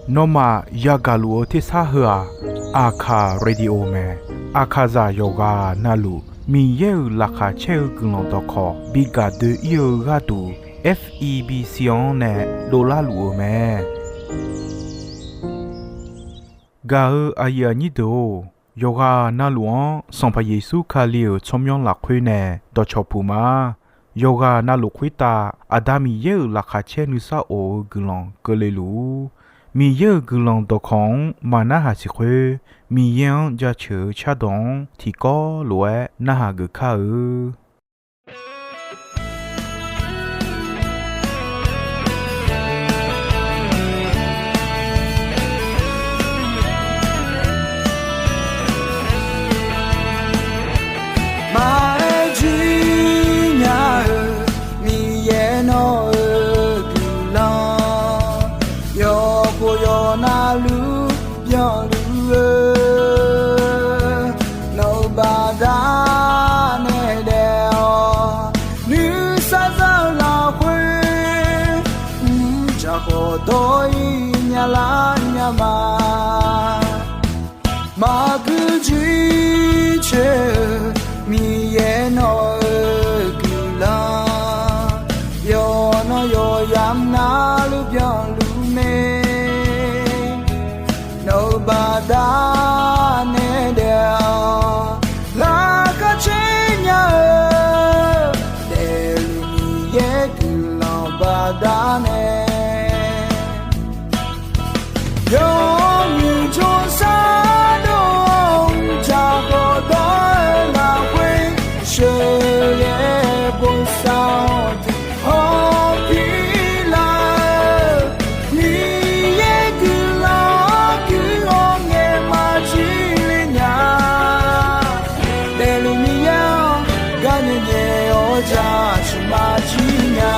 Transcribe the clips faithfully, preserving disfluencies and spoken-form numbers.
Nawmaf yagaq luf-eu tersar heu-aq, Aqkaq Radio mae. Aqkaqzaq yawqghaq navluf Miqyaer-euq laqkhaq caer-eu guiqlanq dawqkawq bi gaq doe-ir-eu gharduq, F E B C-anr nae dovlar luf-euq mae. Gaq-eu aqyuif aqnyir deuq-or, yawqghaq navluf-anr Sanqpaq Yeqsur Kali-euq tsawrmyanr lafkhoer nae dawqcawq puq ma. Yawqghaq navluf khoertav Aqda Miqyaer-euq laqkhaq caer nuisar of-eu guiqlanq keuvle luf-ur. Miqyaer-euq guiqlanq dawqkawq-anr maqnarhaq siq khoer, Miqyaer-anr jaceuq-eu cardawq-anr tiqkawv lof-aer narhaq geuf kar-eu. Maqaer jir nya-eu Miqyaer nawq-eu guiqlanq, yawkhof yawqnavluf byanluf-eu, nawq-euq baqdanae daef-awq. Nuisar za-eu lafkhoer, mrjaq khawf dawr-ir nyalar nya ma. Maqgui jir coer-eu Miqyaer nawq-eu guiqlanq, yawqnan yawqyamq navluf byanluf mae. Nawq-euq baqdanae daef-awq. Laqkhaq caer nya-eu daefluf Miqyaer guiqlanq baqdanae, yawmuiq jawrsar dov-awr mrjaq khawf dawr-eu lafkhoer, sheuqghae bosav-awr deuq hawpir lar-eu, Miqyaer guiqlanq-anr guiq-awr ngaeq maqjir le nya. Daefluf Miqyaer-anr gar nyae nyae-awr jaceuq maqjir nya.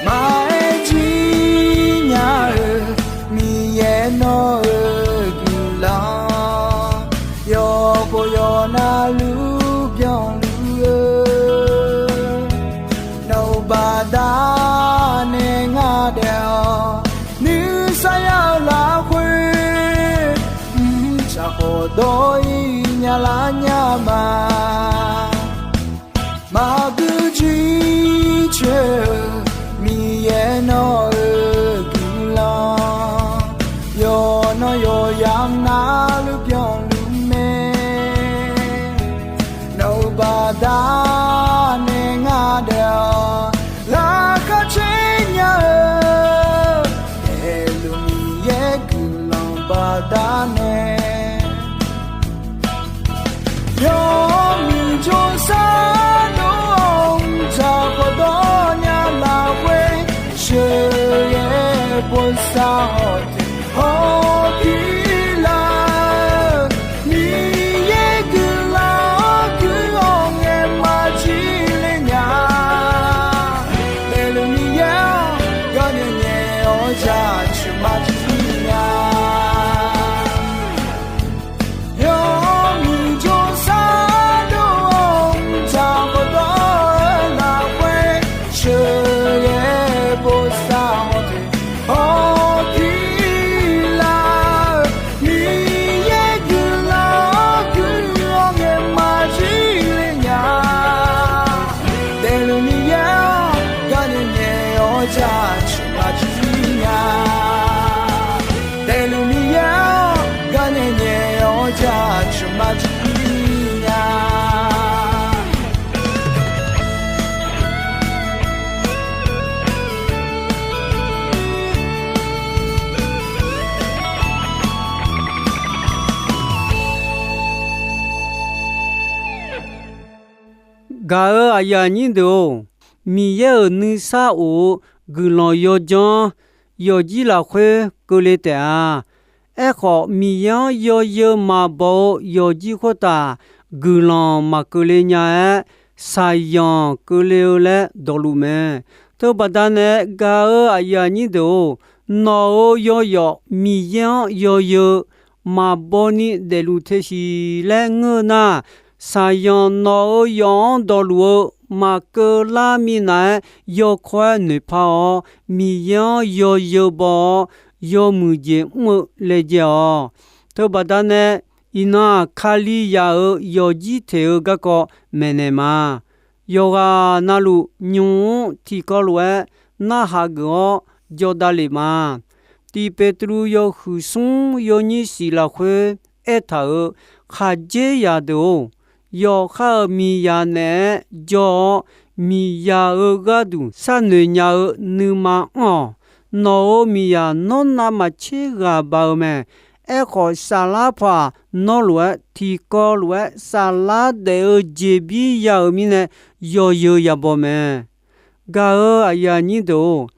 Maqaer jir nya-eu Miqyaer nawq-eu guiqlanq, yawkhof yawqnavluf byanluf-eu, nawq-euq baqdanae ngar daef-awq. Nuisar ya-eu lafkhoer, mrjaq khawf dawr-ir nyalar nya ma. Maqgui jir coer-eu Miqyaer nawq-eu guiqlanq, yawqnan yawqyamq navluf byanluf mae. Nawq-euq baqdanae ngar daef-awq. Laqkhaq caer nya-eu daefluf Miqyaer guiqlanq baqdanae, yawmuiq jawrsar dov-awr mrjaq khawf dawr nya lafkhoer, sheuqghae bosav-awr deuq hawpir lar-eu, Miqyaer guiqlanq-anr guiq-awr ngaeq maqjir le nya. Daefluf Miqyaer-anr gar nyae nyae-awr jaceuq maqjir nya. Yawmuiq jawrsar dov-awr mrjaq khawf dawr-eu lafkhoer, sheuqghae bosav-awr deuq hawpir lar-eu, Miqyaer guiqlanq-anr guiq-awr ngaeq maqjir le nya. Daefluf Miqyaer-anr gar nyae nyae-awr jaceuq maqjir nya. Daefluf Miqyaer-anr gar nyae nyae-awr jaceuq maqjir nya. Gaq-eu aqyuif aqnyir deuq-or, Miqyaer-euq nuisar of-eu guiqlanq yawdzanr yawqjir lafkhoer keuvle taef-a. Aerkhawf, Miqyaer-anr yawzeu maqbaw-eu yawqjir khoertav guiqlanq maqkeuvle nya-aer, shaqzanq keuvle-eu laer dawqluf mae. Teubaqda nae gaq-eu aqyuif aqnyir deuq-or, nawq-euq yawzawf Miqyaer-anr yawzeu maqbaw ni daefluf teushiq laer ngeur nar, shaqzanq nawq-euq yawf-anr dawqluf-eu maqkeuv lar minav-aer yawkawr-aer noeqpar-awr, Miqyaer-anr yawzeu baw-awr, yawmuiq jeq mr-eu laejae-awq. Teubaqda nae, iqnan-aq, Kalizaq-euq yawqjir teq-eu garkawv maeqnaeq ma. Yawqghaq navluf nymq-mr tiqkawv lof-aer narhaq geuf-awr jawrdav lef ma. Tiq Peqtruv yawhuiq smr yawnyir shif lafkhoer aertaq-euq khaqdzerzaq deuq-or, yawqha-euq miqzaq naeq-aer jawr-awr, miqzaq-euq gharduq sharnoeq nya-eu nuima anr-awq. Nawq-euq miqzaq nawr navmaqtser ghaq baq-eu mae. Aerkhawf, saflar paq nawr lof-aer tiqkawv lof-aer saflar daef-eu jeqbir ya-euq mirnae yawzeu yabaw mae. Gaq-eu aqyuif aqnyir deuq-or,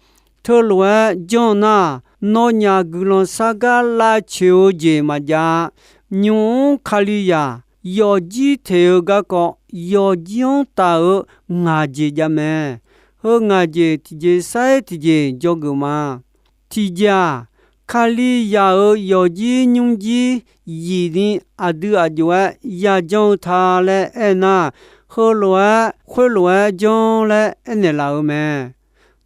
teulof-aer janr-eu nar, nawnyaf guiqlanq sar gar lavcoeq-eu jeq maqjav-a. Nymq-mr Kalizaq yawqjir teq-eu garkawv yawqjir-anr taf-eu ngaq jeq jav mae. Heu ngaq jeq tiqjeq sar-iq tiqjeq dzawgeuf ma. Tiqjeq-aq, Kalizaq-euq yawqjir nymrjir yif ni aqdui aq jov-aer yajanr-eu ta laer aernar, heulof-aer khoerlof-aer janr laer aernaeq laf-eu mae.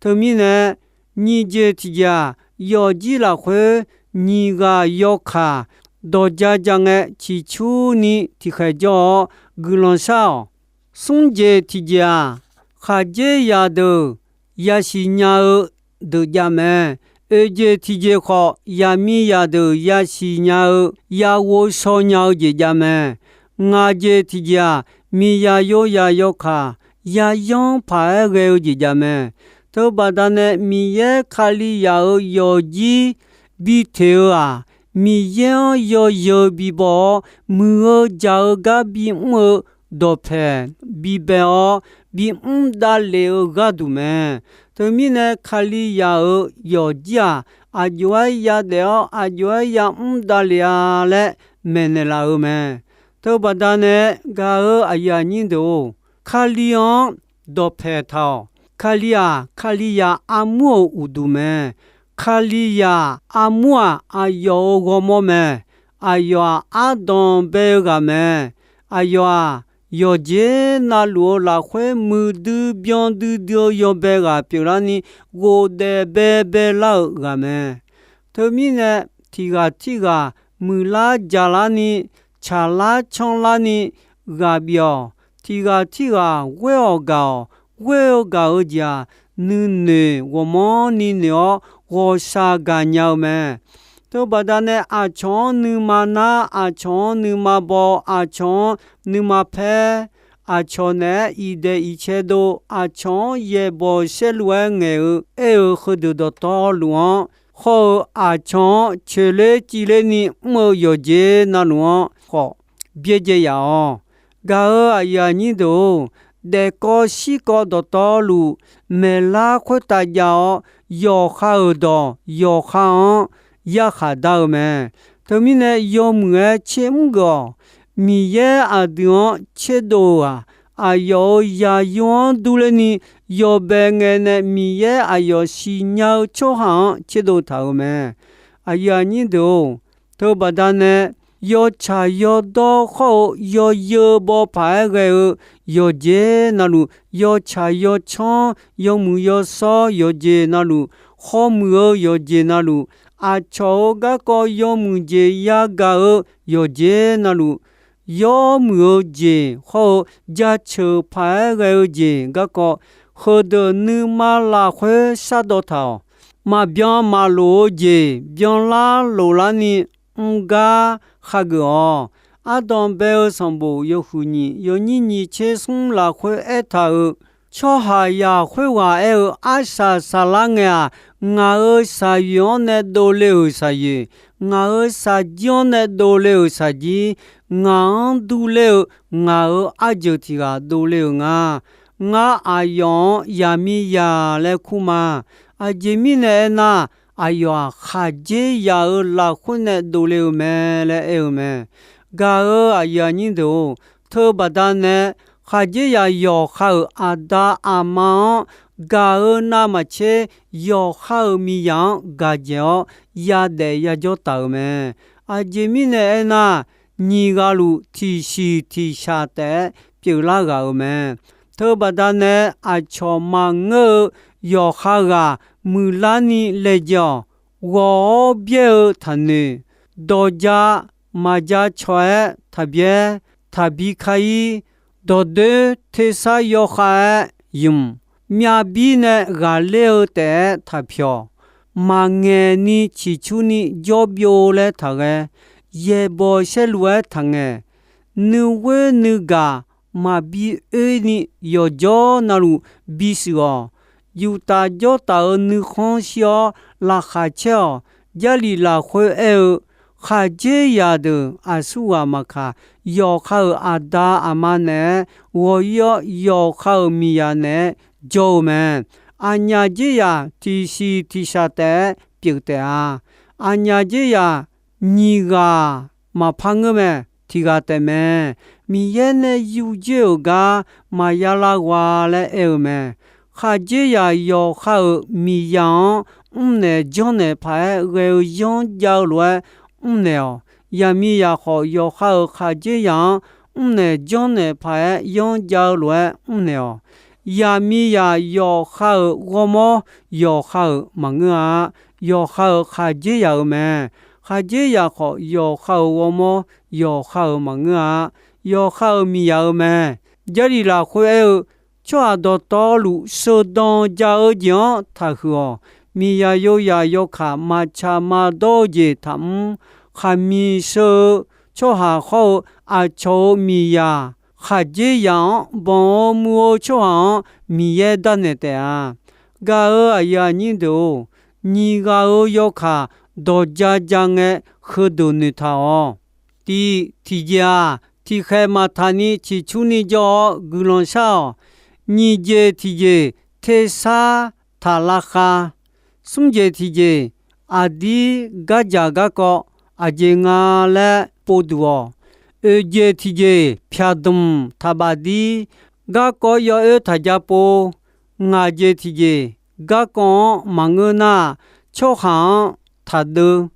Teumirnae, nyiq jeq tiqjeq-aq, yawqjir lafkhoer nyiq ghaq yawkaq dawq ja ja ngae ciqcurni tiqkhaeq jawr-awr guiqlanq shar-awq. Smr jeq tiqjeq-aq, khaqdzerzaq deuq yasiq nya-eu deuq jav mae. Oeq jeq tiqjeq khawf, yaqmiqzaq deuq yasiq nya-eu yaghovshaw nya-eu jeq jav mae. Ngaq jeq tiqjeq-aq, miqzaq yozaq yawkaq yayanr paq-aer ghae-eu jeq jav mae. Teubaqda nae Miqyaer Kalizaq-euq yawqjir bi teq-eu-aq, Miqyaer-anr yawzeu bibaw-awr, muiq-eu jaq-eu gar bimr-eu dawqpaeq bibae-awr, bimr davlef-eu gharduq mae. Teumirnae, Kalizaq-euq yawqjir-aq, aq jov-aer yadaef-awr aq jov-aer yamr davlef-a laer maeqnaeq laf-eu mae. Teubaqda nae gaq-eu aqyuif aqnyir deuq-or, Kali-anr dawqpaeq taq-awq. Kali-aq, Kalizaq armur-euq uqduq mae. Kalizaq armur-aq, aqyawf-euq ghawrmawr mae. Aqyawf-aq, ardanq bae-eu ghaq mae. Aqyawf-aq, yawqjeq navluf-eu lafkhoer muiqdui byan duidui-eu yawbae ghaq pyeuflarni, ghofdaef baebae lar-euq ghaq mae. Teumirnae, tiq ghaq tirghaq muiqlar jaqlarni, tsaqlar canrlarni ghaq bif-awq. Tiq ghaq tirghaq ghoer-awq gaq-awq. Ghoer-eu gaq-eu jeq-aq, nuinoeq ghawqmanrni noeq-awr ghawqshaq gaqnya-eu mae. Teubaqda nae aqcawq-anr nuima nar, aqcawq-anr nuima baw, aqcawq-anr nuima paer, aqcawq naeq-aer iqdaeq iqcae dov, aqcawq-anr yaeqbawq saerlu-aer ngaeq-eu aer-eu heudeuq dawqtawvluf-anr, hawr-eu aqcawq-anr coeqler civlerni mr-eu yawqjeq navluf-anr khawf byaerdzae yaf-awq. Gaq-eu aqyuif aqnyir deuq-or, daefkawv shirkawv dawqtawvluf maeqlar khoertav jav-awr, yawqha-euq dawq yawqha-anr yarkhaq dar-eu mae. Teumirnae yawmuiq-aer tser mr geuf-awq. Miqyaer aqdui-anr tserdov-eu-aq, aqyawf-euq zaqyo-anr durlerni yawbae ngae nae Miqyaer aqyawf siqnya-eu tsawrhaq-anr tserdov taq-euq mae. Aqyuif aqnyir deuq-or, teubaqda nae yawtsaq yawdawr khawr-eu yawzeu baw paq-aer ghae-eu yawqjeq navluf, yawtsaq yawcanr yawmuiq yawshawr yawqjeq navluf, khawr muiq-eu yawqjeq navluf, aqcawq-euq garkawv yawmuiq jeq yagaq-eu yawqjeq navluf, yawmuiq-eu jeq khawr-eu jaceuq paq-aer ghae-eu jeq garkawv, heudeuq nuima lafkhoer shardawv taq-awq. Maqbyan maqloq-eu jeq byanlar loflarni mr gar khageuf-awq. Ardanq bae-eu sanqbof yawhuiq nyiq yawnyir nyiq tser smr lafkhoer aertaq-euq, tsawrhaqzaq khoerghaq aer-eu, arsaq saqlar ngae-aq, ngaq-euq shaqyoeq-anr nae dovle-euq shaqyoeq, ngaq-euq shaqjir-anr nae dovle-euq shaqjir, ngaq-anr durler-eu ngaq-euq arjeuq tiq ghaq dovle-euq nga. Ngar aqyawf-anr yaqmiqzaq laer kur ma. Aqjeq mirnae aernar, aqyawf-aq, khaqdzerzaq-euq lafkhoer nae dovle-eu mae laer aer-eu mae. Gaq-euq aqyuif aqnyir deuq-or, teubaqda nae khaqdzerzaq yawqha-euq aqda aqma-anr gaq-eu navmaqtser, yawqha-euq miqzaq-anr gaq dzaeq-awr yadaef yajawr taf-euq mae. Aqjeq mirnae aernar, nyiq ghaq luf tiqsiq tiqshaq taef-aer pyeuflar ghaq-euq mae. Teubaqda nae aqcawq maqngeur-eu yawqha ghaq muiqlarni laejae-awq. Ghawq-awr byaer-eu taqnoeq, dawqja maqja cawq-aer taqbyaer, taqbi ka-ir, dawqdoer tersar yawkhav-aer ymq, myavbir nae ghaqler-eu taef-aer taqpyawq, maqngaeq ni ciqcurni jawr byov laer taqghae, yaeqbawq saerluf-aer taqngaeq, nuighoer nuigaq maqbi oer ni yawqjawr navluf bishuif-awq. Yuftaf jawrtaf-euq nuikhanr shir-awr laqkhaq caer-awq. Jarlif lafkhoer aer-eu, khaqdzerzaq deuq aqsurghaq maqkaq, yawqha-euq aqda aqma naeq-aer ghawq-ir-awr, yawqha-euq miqzaq naeq-aer jawr-eu mae. Aqnyaf dzerzaq tiqsiq tiqshaq taef-aer pyeuf taef-a. Aqnyaf dzerzaq nyiq ghaq maqpar ngeur mae, tiq ghaq taef mae. Miqyaer nae yurdzoer-euq gar maqya lavghaq laer aer-eu mae. Khaqdzerzaq yawqha-euq miqzaq-anr mrnaeq janrnaeq paq-aer ghae-eu yanr jav-eu lof-aer mrnaeq-awq. Yaqmiqzaq khawf, yawqha-euq khaqdzerzaq-anr mrnaeq janrnaeq paq-aer yanr jav-eu lof-aer mrnaeq-awq. Yaqmiqzaq yawqha-euq ghawrmawr, yawqha-euq maqngeur-a. Yawqha-euq khaqdzerzaq-euq mae. Khaqdzerzaq khawf, yawqha-euq ghawrmawr, yawqha-euq maqngeur-a. Yawqha-euq miqzaq-euq mae. Jarlif lafkhoer aer-eu, tsawrhaq dawqtawvluf sheuqdanq ja-eu jeq-anr taqhuiq-awq. Miqzaq yozaq yawkaq maqtsaq maqdawr-eu jeq taqmr. Khaqmiq sheu-eu tsawrhaq hawr-eu aqcawq-euq miqzaq khaqdzerzaq-anr banq-eu muiq-eu tsawrhaq-anr Miqyaer darnaeq taef-a. Gaq-euq aqyuif aqnyir deuq-or, nyiq ghaq-euq yawkaq dawqja ja ngae heudeuq noeqtaq-awq. Tiq tiqjeq-aq, tiqkhaeq maqtaq ni ciqcurni jawr-awr guiqlanq shar-awq. Nyiq jeq tiqjeq tersar taq lavkhav. Smr jeq tiqjeq aqdir gardzaq garkawv aqjeq nga laer povduq-awq. Oeq jeq tiqjeq pyaqdmq taqbaf dir garkawv yawoer taq ja pov. Ngaq jeq tiqjeq garkawv-anr maqngeur nar, tsawrhaq-anr taqdeuv.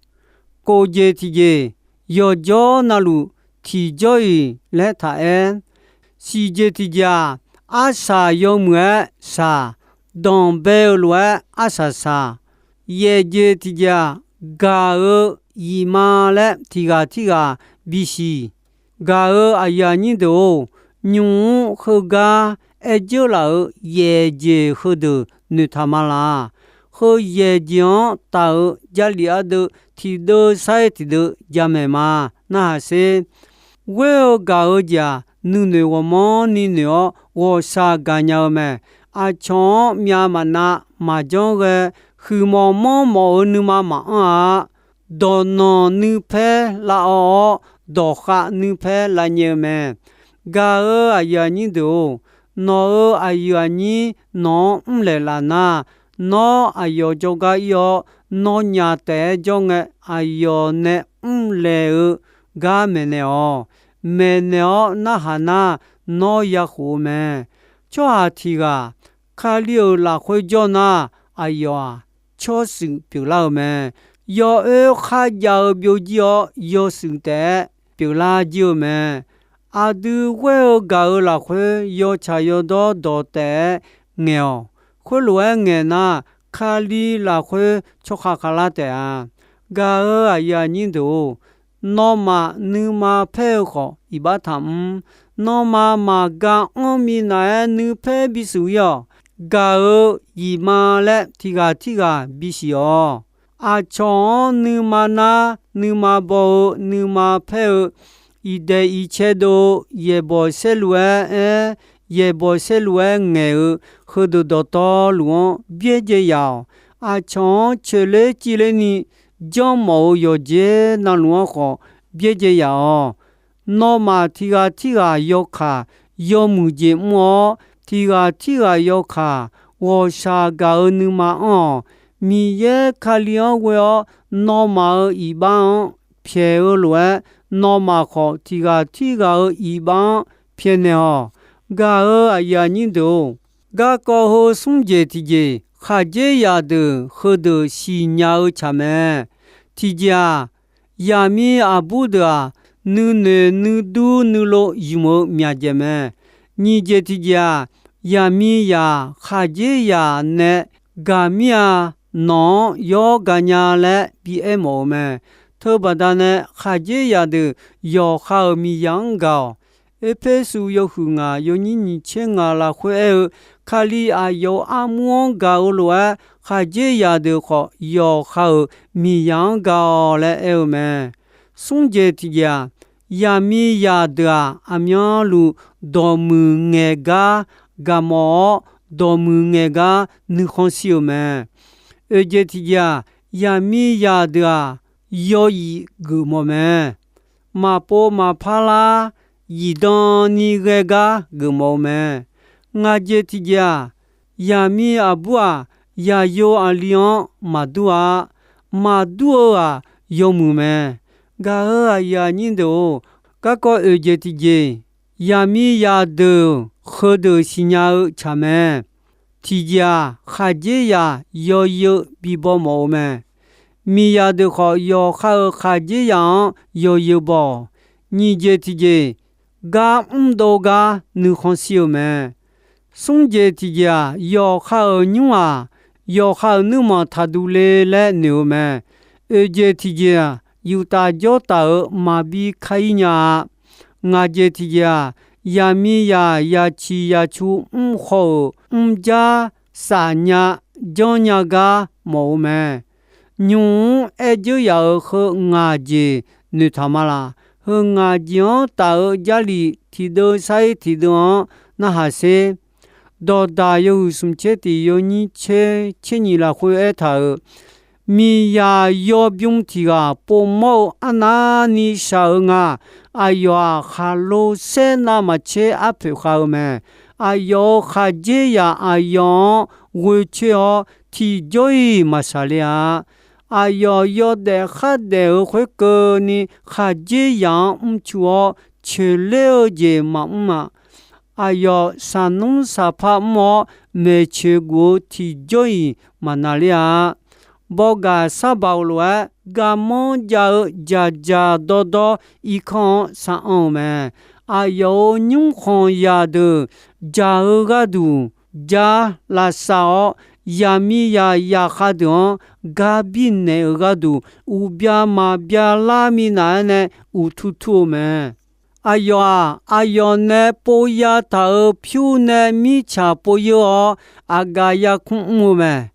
Kof jeq tiqjeq yawqjawr navluf tiqjawr-iq laer taqaer. Siq jeq tiqjeq-aq, arsaq yawmuiq-aer shaq, danqbae-eu lof-aer arsaq shaq. Yaef jeq tiqjeq-aq, gaq-eu yif ma laer tiq ghaq tirghaq bisiq. Gaq-euq aqyuif aqnyir deuq-or, nymq-mr heugar aer dzeur laf-euq yaef jeq heudeuq noeqtaq ma laq. Heu yaef jeq-anr taf-euq Jarlif ardeuv tiqdeuv sar-ir tiqdeuv jamaeq ma. Narhaq sher. Ghoer-eu gaq-eu jeq-aq, nuinoeq ghawqmanrni noeq-awr ghawqshaq gaqnya-eu mae. Aqcawq-anr myav maqnav maqjanr ghae, huiqmawf manrmawf-eu nuima maqanr-a. Dawqnanq nuipaer lavawv-awr, dawqkhav nuipaer lavnyae-eu mae. Gaq-euq aqyuif aqnyir deuq-or, nawq-euq aqyuif aqnyir nawq-anr mrlaeq laf nar, nawr aqyawf jawrgar ir-awr, nawnyaf taef-aer jawr ngae, aqyawf nae mrlaeq-eu gar maeqnaeq-awq. Maeqnaeq-awr narhaq nar, nawr yakhof-eu mae. Tsawrhaq tiq ghaq Kali-euq lafkhoer jawr nar, aqyawf-aq, tsawrshuif pyeuflar-eu mae. Yawoer kharjav-eu byovjir-awr, yawshuif taef-aer pyeuflar jir-eu mae. Aqdui ghoer-eu gaq-euq lafkhoer yawtsaq yawdawr dawq taef-aer ngaeq-awq. Khoerlof-aer ngaeq nar, Kali lafkhoer tsawrkhav khavlar taef-a. Gaq-euq aqyuif aqnyir deuq-or, nawmaf nuima paer-eu khawf iqbax taqmr. Nawmaf maqga anr minav-aer nuipaer bishuif ir-awq. Gaq-euq yif ma laer tiq ghaq tirghaq bisiq-awq. Aqcawq-anr nuima nar, nuima baw-eu, nuima paer-eu, iqdaeq iqcae dov-eu, yaeqbawq saerlu-aer aer, yaeqbawq saerlu-aer ngaeq-eu, heudeuq dawqtawvluf-anr byaerdzae yaf-awq. Aqcawq-anr coeqler civler ni janrmawf-eu yawqjeq navluf-anr khawf byaerdzae yaf-awq. Nawmaf tiq ghaq tirghaq yawkaq yawmuiq jeq mr-awr, tiq ghaq tirghaq yawkaq ghawqshaq gaq-eu nuima anr-awq. Miqyaer Kali-anr ghoe-awr, nawmaf-euq iqbax-anr pyaeq-eu lof-aer, nawmaf khawf tiq ghaq tirghaq-euq iqbax-anr pyaeqnaeq-awq. Gaq-euq aqyuif aqnyir deuq-or, garkawv heu smr jeq tiqjeq, khaqdzerzaq deuq heudeuq siqnya-eu tsaq mae. Tiqjeq-aq, yaqmiq aqbur deuq-aq, nuinoeq nuidur nuilov zmq-eu myaqdzaeq mae. Nyiq jeq tiqjeq-aq, yaqmiqzaq khaqdzerzaq nae gaq mir-a, nawq-anr yawr gaq nya laer bi aer mawf-eu mae. Teubaqda nae khaqdzerzaq deuq yawqha-euq miqzaq-anr gaq-awq. Erpersu yawhuiq ngaq yawnyir nyiq tser ngaq lafkhoer aer-eu, Kali aqyawf-euq armur-anr gaq-eu lof-aer, khaqdzerzaq deuq khawf yawqha-euq miqzaq-anr gaq-awq laer aer-eu mae. Smr jeq tiqjeq-aq, yaqmiqzaq deuq-aq, aqmyanluf dawqmuiq ngaeq gar gaq mawf-awr, dawqmuiq ngaeq gar nuikhanr shir-euq mae. Oeq jeq tiqjeq-aq, yaqmiqzaq deuq-aq, yawzif geufmawf mae. Maqpov maqpar lar, zifdan ni ghae gar geufmawf-eu mae. Ngaq jeq tiqjeq-aq, yaqmiq aqbur-aq, yaqyo aqli-anr maqdur-a. Maqdur-eu-aq, yawmuiq mae. Gaq-euq aqyuif aqnyir deuq-or, garkawv oeq jeq tiqjeq, yaqmiqzaq deuq heudeuq siqnya-eu tsaq mae. Tiqjeq-aq, khaqdzerzaq yawzeu bibaw mawf-eu mae. Miqzaq deuq khawf, yawqha-euq khaqdzerzaq-anr yawzeu baw-awq. Nyiq jeq tiqjeq, gar mrdov gar nuikhanr shir-eu mae. Smr jeq tiqjeq-aq, yawqha-euq nymr-aq, yawqha-euq nuirmanq taqduq le laer noeq-eu mae. Oeq jeq tiqjeq-aq, yuftav jawrtaf-euq maqbi ka-ir nya-a. Ngaq jeq tiqjeq-aq, yaqmiqzaq yaciq yacu mrkhaw-euq mrjar safnya janrnya gar mawf-eu mae. Nymq-mr aer dzeur yaf-euq heu ngaq jeq noeqtaq ma laq. Heu ngaq jeq-anr taf-eu Jarlif tiqdeuv sar-ir tiqdeuv-anr narhaq sher. Dawqdaq yawhuiq smq tser tiq yawnyir tser tser nyiq lafkhoer aertaq-euq, miqzaq yawbym tiq ghaq povmawr-eu arnavni shaq-eu nga. Aqyawf-aq, khaqlo saer navmaqtser arpoeq khav-eu mae. Aqyawf-euq khaqdzerzaq aqyawf-anr ghoe coer-awr, tiqjawr-iq maqshaq le-a. Aqyawf yawdaef khardaef-euq khoerkeuvni khaqdzerzaq-anr mrcu-awr, coeqler-eu jeq maqmr-a. Aqyawf saqnmr saqpar mr-awr, maeqtsoeq guf-eu tiqjawr-iq maqnav ler-a. Bawgaq sarbaq-euq lof-aer, garmanr jav-eu dzaqdzaq dawrdawr irkanr-anr sar anr-eu mae. Aqyawf-euq nymrkhanq zaqdeuq dzaq-eu gharduq, jar lavsav-awr, yaqmiqzaq zaqkhav deuq-anr gar birnaeq-eu gharduq, uqbya maqbya lar minav-aer nae uqtur tur-eu mae. Aqyawf-aq, aqyawf nae pov yataq-euq pyur nae mirtsaq pov yeur-awr, aqgaf yarkmr mr-eu mae.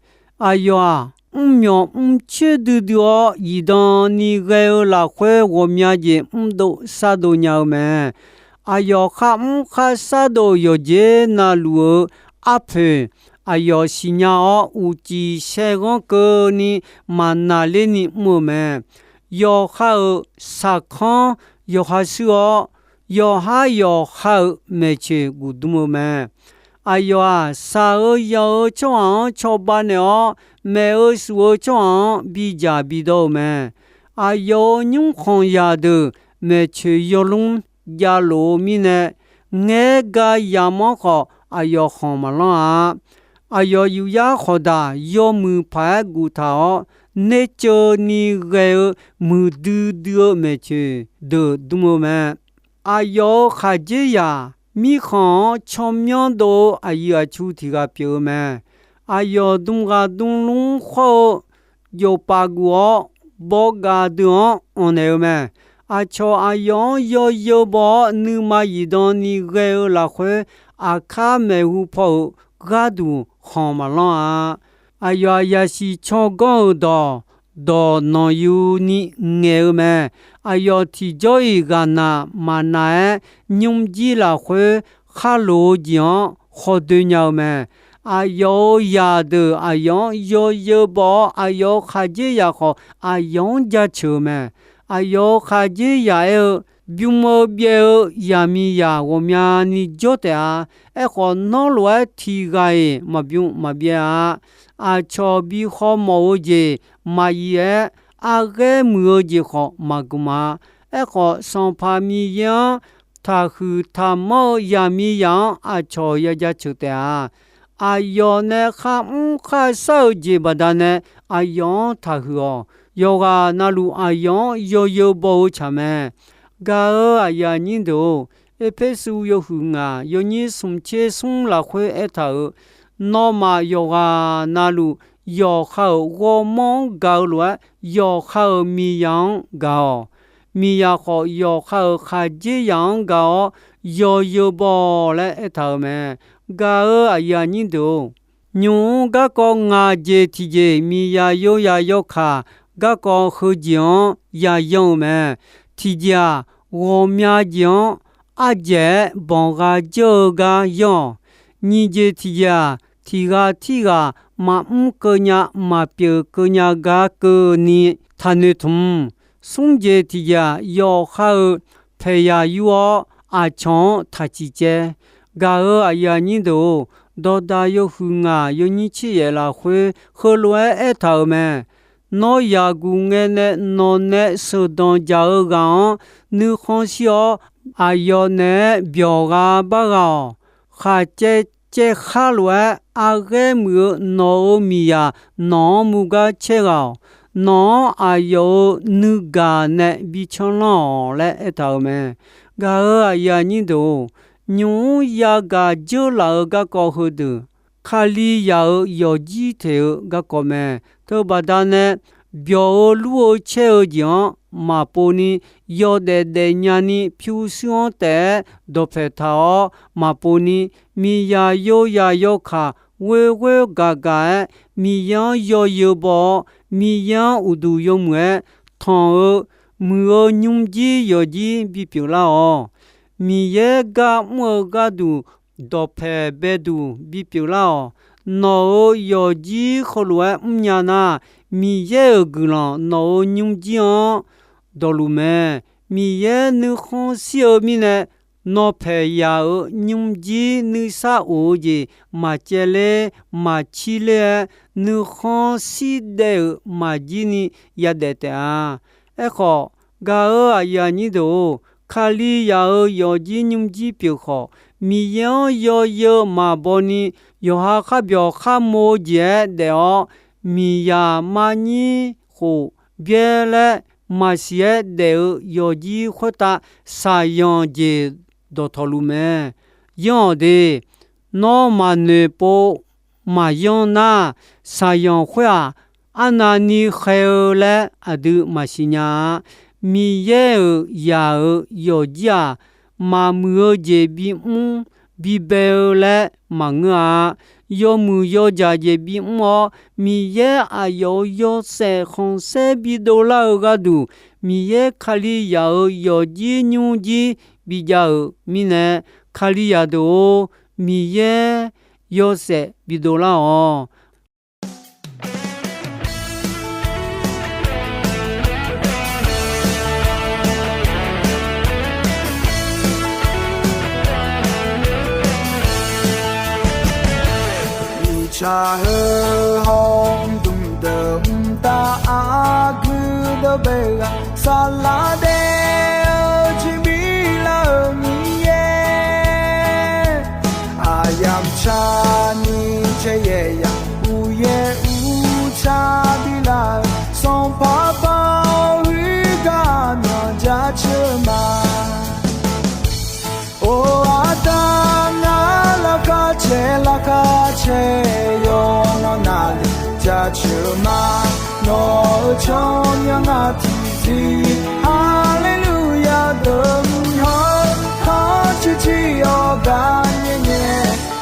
Aqyawf-aq, mrmyawq mrcoer duidui-awr, zifdan ni ghae-eu lafkhoer ghawqmya jeq mrdov sardov nya-eu mae. Aqyawf kharmr kharshar dov yawqjeq navluf-eu arpoeq, aqyawf siqnya-awr uqcif saerghanr keuvni maqnaqlerni mr-eu mae. Yawqha-euq saqkanr yawqha shuir-awr, yawqhar yawqha-euq maeqtsoeq guf dm-eu mae. Aqyawf-aq, shaq-eu yanq-eu tsawrhaq-anr cawba naeq-awr, maef-eu shuf-eu tsawrhaq-anr bidzaq bidawr-eu mae. Aqyawf-euq nymrkhanq zaqdeuq maeqtsoeq yawlmr javlof-eu mirnae, ngaer ga yamq-anr khawf aqyawf khanq maqlanr-a. Aqyawf yufyar khawqdaq yawmuiq paq-aer guftaq-awr, nerceuv ni ghae-eu muiqdui dui-eu maeqtsoeq deuq dm-eu mae. Aqyawf-euq khaqdzerzaq mirkhanq-anr tsawrmyanr dov-eu aqyuif aqtsu tiq ghaq pyeuf-eu mae. Aqyawf dm ghaq dm lmr khawr-eu jofpaf guf-awr, bawgaq deuq-anr anqnaeq-eu mae. Aqcawq aqyawf-anr yawzeu baw-awr, nuima zifdan ni ghae-eu lafkhoer, aqkar maeqhu paw-euq gharduq khanq maqlanr-a. Aqyawf-aq, yasiq tsawrganr-euq dawq dawq nanqyuni ngaeq-eu mae. Aqyawf tiqjawr-iq ghaqnaq maqnaq-aer, nymrjir lafkhoer khar loq-eu jeq-anr khawdoe nya-eu mae. Aqyawf-euq zaqdeuq aqyawf-anr yawzeu baw-awr, aqyawf-euq khaqdzerzaq khawf aqyawf-anr jaceuq-eu mae. Aqyawf-euq khaqdzerzaq aer-eu, Bym-eu byaev-eu zaqmiqzaq ghawqmyani jawr taef-a. Aerkhawf, nawr lof-aer tiq ghaq-iq maqbym maqbyaev-a. Aqcawq bi khawmawf-eu jeq maqyif-aer, arghaer muiq-eu jeq khawf maqgmq-a. Aerkhawf, Sanqpaq Miqyaer-anr taqhuiq taqmanr-eu zaqmiqzaq-anr aqcawq ya jaceuq taef-a. Aqyawf nae kharmr kharshar-eu jeq baqdanae aqyawf-anr taqhuiq-awq. Yawqghaq navluf aqyawf-anr yawzeu baw-eu tsaq mae. Gaq-euq aqyuif aqnyir deuq-or, Erpersu yawhuiq ngaq yawnyir smq tser smr lafkhoer aertaq-euq, nawmaf yawqghaq navluf yawqha-euq ghawrmawr-anr gaq-eu lof-aer, yawqha-euq miqzaq-anr gaq-awq. Miqzaq khawf, yawqha-euq khaqdzerzaq-anr gaq-awr, yawzeu baw-awq laer aertaq-euq mae. Gaq-euq aqyuif aqnyir deuq-or, nymq-mr garkawv ngaq jeq tiqjeq miqzaq yozaq yawkaq garkawv heujeq-anr yayan-eu mae. Tiqjeq-aq, ghawqmya jeq-anr ardzaeq-aer banqgha dzeur-eu gar yanr-awq. Nyiq jeq tiqjeq-aq, tiq ghaq tirghaq maqmr keuv nya maqpyeuf keuv nya gar keuvni taqnoeq tmq. Smr jeq tiqjeq-aq, yawqha-euq paeqyaq yur-awr aqcawq-anr taqciq caev. Gaq-euq aqyuif aqnyir deuq-or, Dawqdaq yawhuiq ngaq yawnyir tser yaef lafkhoer heulof-aer aertaq-euq mae. Nawr yaqguq ngae nae nawq nae sheuqdanq dzaq-eu ghaq-anr nuikhanr shir-awr, aqyawf naeq-aer byawq gha bar gha-awq. Khaqcaev caev khar lof-aer arghaer muiq-eu nawq-euq miqzaq nawq-anr muiq gar caer ghaq-awq. Nawq-anr aqyawf-euq nuigaq nae bi canrlanr-awq laer aertaq-euq mae. Gaq-euq aqyuif aqnyir deuq-or, nymq-mr yagaq dzeurlaf-eu garkawv heudeuq, Kalizaq-euq yawqjir teq-eu garkawv mae. Teubaqda nae, byawq-eu lur-eu caer-eu jeq-anr maqpov ni, yawdaef daefnya ni pyurshuir-anr taef-aer dawqpaeq taq-awr maqpov ni, miqzaq yozaq yawkaq ghoer ghoer gaq gaq-aer Miqyaer-anr yawzeu baw-awr, Miqyaer-anr uqduq yawmuiq-aer tanq-eu muiq-eu nymrjir yawqjir bipyeuf lar-awq. Miqyaer gar mr-eu gharduq dawqpaeq baeduq bipyeuf lar-awq. Nawq-euq yawqjir heulof-aer mrnya nar, Miqyaer-euq guiqlanq nawq-euq nymrjir-anr dawqluf mae. Miqyaer nuikhanr shir-eu mirnae, nawq paeqyaq-euq nymrjir nuisar of-eu jeq maqcaev ler maqcir ler-aer, nuikhanr shir daev-euq maqjir ni yadaef taef-a. Aerkhawf, gaq-euq aqyuif aqnyir deuq-or, Kalizaq-euq yawqjir nymrjir pyeuf khawf, Miqyaer-anr yawzeu maqbaw ni, yawqha kharbyawq kharmo-eu jeq-aer daef-awr, miqzaq marnyir khof byaer laer maqsiq-aer daef-eu yawqjir khoertav shaqzanq jeq dawqtawvluf mae. Yanr-awq de. Nawr maqnoeq pov maqyanr nar, shaqzanq khoer-aq, arnavni khaer-eu laer aqdui maqsiq nya-a. Miqyaer-euq zaq-euq yawqjir-aq, maqmuiq-eu jeq bimr bibae-eu laer maqngeur-a. Yawmuiq yawdzaq jeq bimr-awr, Miqyaer aqyawf-euq yawshaef khanqsaer bidov lar-eu gharduq, Miqyaer Kalizaq-euq yawqjir nymrjir bijav-euq mirnae, Kalizaq deuq-or, Miqyaer yawshaef bidov lar-awq. Miqtsaq heu hawr-eu dmq deuq mqtav aqgeu deuq bae ghaq saqlaq daef-eu jeq bi lar-euq Miqyaer, aqyamq tsaqni caeyaeq yaq uqyaer uqtsaq bi lar-euq Sanqpaq Baoq huiq gar myawq jaceuq ma. Or, aqda ngar laqkhaq caer laqkhaq caer yawqnan navluf jaceuq ma. Nawq-euq tsawrmyanr ngar tiqzir haleluya deuq mq hawr-eu khanr ciqciq yawqgar nyaer nyae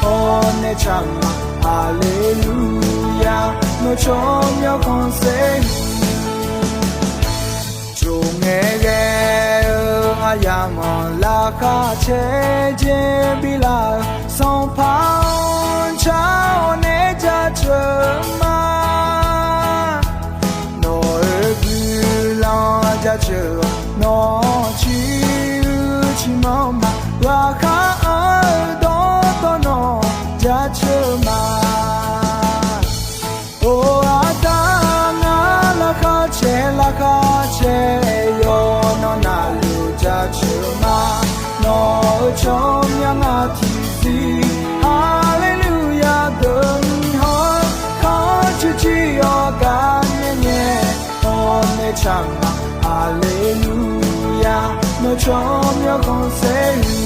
hawr nae tsaq ma. Haleluya, nawq tsawrmyanr khanqsaer Tsov ngae ghae-eu aqyamq-anr laqkhaq caer jeq bi lar-euq Sanqpaq-anr car-awr nae jaceuq ma. Nawq-euq guiqlanq jaceuq-awq nawq-anr ciq Aleluya, nawr tsawrmyanr khanqsaer-eu.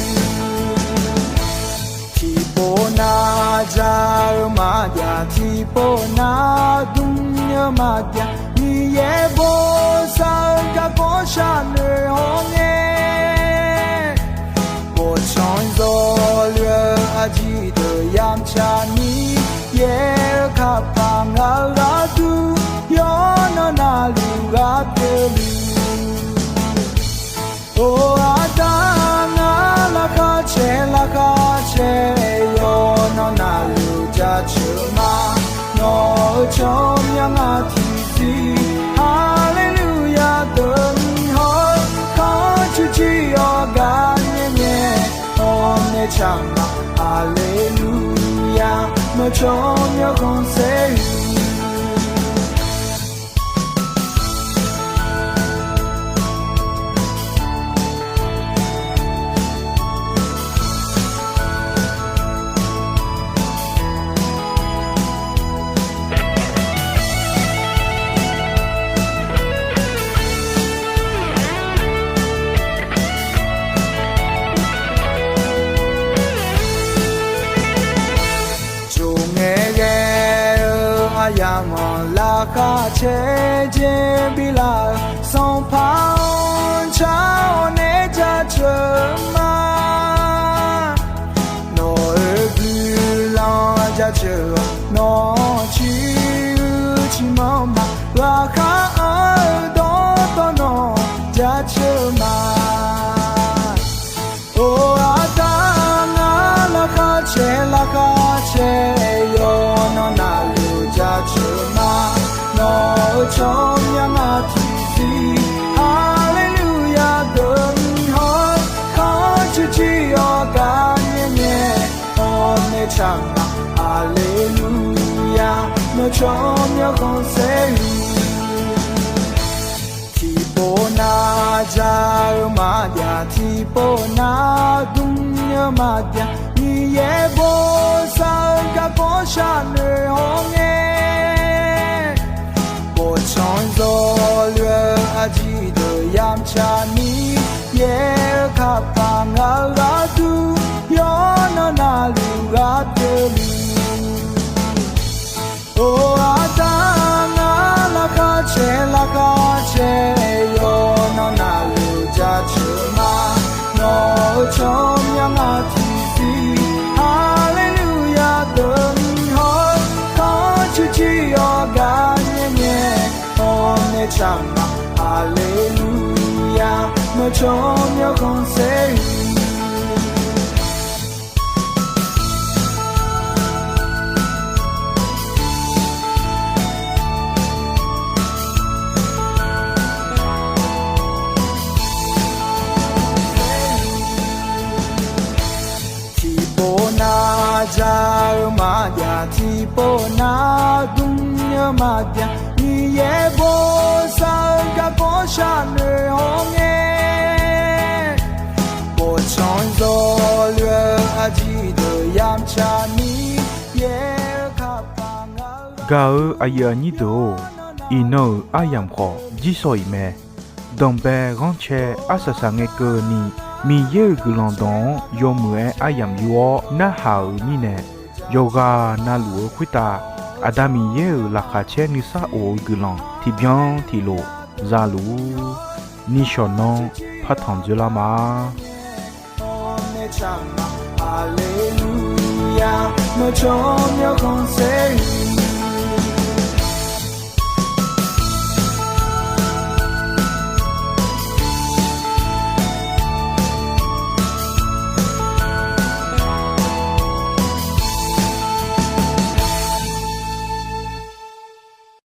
Tiqpov nar ja-eu maqjav, tiqpov nar dmr-eu maqjav, Miqyaer bosav-eu garkawv sharnoeq hawr ngae, boftsanq zawqluf-eu aqjeq deuq yamtsaq ni, yaer-eu kapaq ngaq-eu gharduq, yawqnan navluf ghaq pyeufluf. Or, aqda ngar laqkhaq caer, laqkhaq caer, yawqnan navluf jaceuq ma. Nawq-euq tsawrmyanr ngar tiqsiq, haleluya deuq ni haw-eu, khanr cuiv jir-awr gar nyae nyae, hawr nae tsaq ma. Aleluya, nawr tsawrmyanr khanqsaer-eu. Tsov ngae ghae-eu aryamq-anr laqkhaq caer jeq bilar-eu, Sanqpaq-anr car-awr nae jaceuq ma. Nawq-euq guiqlanq jaceuq-awq, nawq-anr ciq uiq ciqmanr ma. Ghaqkhav-anr-eu dawqtawvluf nawq jaceuq ma. Or, aqda ngar laqkhaq caer, laqkhaq caer, yawqnan navluf jaceuq ma. Nawq-euq tsawrmyanr ngar tiqsiq, haleluya deuq ni haw-eu, khanr cuiv jir-awr gar nyae nyae, hawr nae tsaq ma. Aleluya, nawr tsawrmyanr khanqsaer-eu. Tiqpov nar ja-eu maqjav, tiqpov nar dmr-eu maqjav, Miqyaer bosav-eu garkawv sharnoeq hawr ngae, boftsanq zawqluf-eu aqjeq deuq yamtsaq ni, yaer-eu kapaq ngaq-eu gharduq, yawqnan navluf ghaq pyeufluf. Or, aqda ngar laqkhaq caer, laqkhaq caer, yawqnan navluf jaceuq ma. Nawq-euq tsawrmyanr ngar tiqsiq, haleluya deuq ni haw-eu, khanr cuiv jir-awr gar nyae nyae, hawr nae tsaq ma. Aleluya, nawr tsawrmyanr khanqsaer-eu. Tiqpov nar ja-eu maqjav, tiqpov nar dmr-eu maqjav, Miqyaer bosav-eu garkawv sharnoeq hawr ngae, boftsanq zawqluf-eu aqjeq deuq yamtsaq ni, yaer-eu kapaq ngaq-eu gaq-euq aqyuif aqnyir deuq-or, iqnan-euq aryamq khawf jirsawq iq mae. Danqbae ghanrcae arsaq saq ngae keuvni, Miqyaer-euq guiqlanq dawq-anr yawmuiq-aer aryamq yur-awr narhaq-euq mirnae, yawqghaq navluf-eu khoertav Aqda Miqyaer-euq laqkhaq caer nuisar of-eu guiqlanq tiqbyan tiqlof zaluf-ur. Nishawq nanr partanq dzoerlar ma. Aleluya, nawr tsawrmyanr khanqsaer-eu.